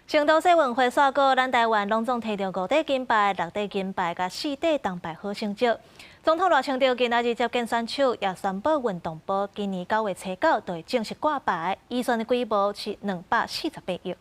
成都世運會煞鼓，咱台灣攏總提著五塊金牌、六塊銀牌佮四塊銅牌好成績。總統賴清德今仔日接見選手，也宣布運動部今年9月初9就會正式掛牌，預算的規模是248億。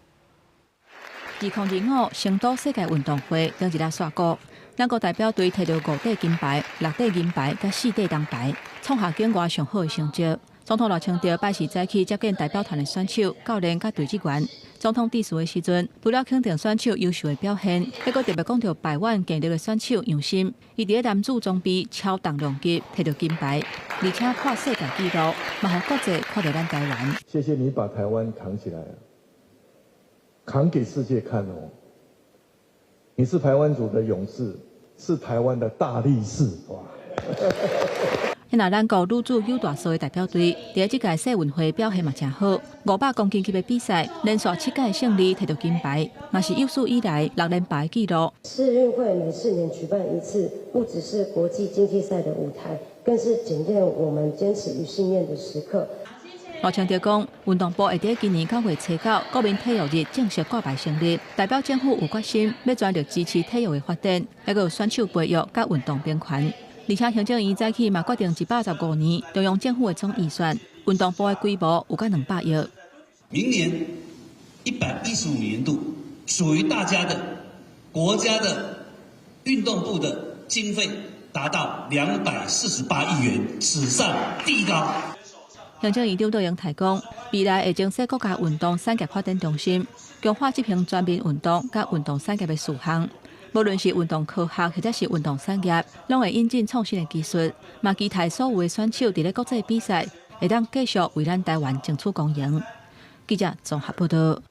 2025成都世界運動會當日仔煞鼓，咱國代表隊提著五塊金牌、六塊銀牌佮四塊銅牌，創下境外上好的成績。總統賴清德拜四早起接見代表團的選手、教練佮隊職員。總統致辭的時陣，除了肯定選手優秀的表現，閣特別講著排灣建立的選手楊森，伊佇咧男子裝備超重量級提著金牌，而且破世界紀錄，嘛予國際看著咱台灣。謝謝你把台灣扛起來，扛給世界看哦！你是排灣族的勇士，是台灣的大力士，哇！若咱國女子扭大索的代表隊，佇這屆世運會表現嘛誠好，500公斤級的比賽連續七屆勝利，提著金牌，嘛是有史以來六連霸的紀錄。世運會每4年舉辦一次，不只是國際競技賽的舞台，更是檢驗我們堅持與信念的時刻。賴清德講，運動部會佇今年9月初9國民體育日正式掛牌成立，代表政府有決心欲全力支持體育的發展，猶閣有選手培育佮運動平權。而且行政院早起嘛決定115年中央政府的總預算，運動部的規模有到200億。明年115年度屬於大家的國家的運動部的經費達到248億元，史上第一高。行政院長卓榮泰講，未來會增設國家運動產業發展中心，強化執行全民運動佮運動產業的事項。無論是運動科學或者是運動產業，攏會引進創新的技術，嘛期待所有的選手佇咧國際比賽會當繼續為咱台灣爭取光榮。記者綜合報道。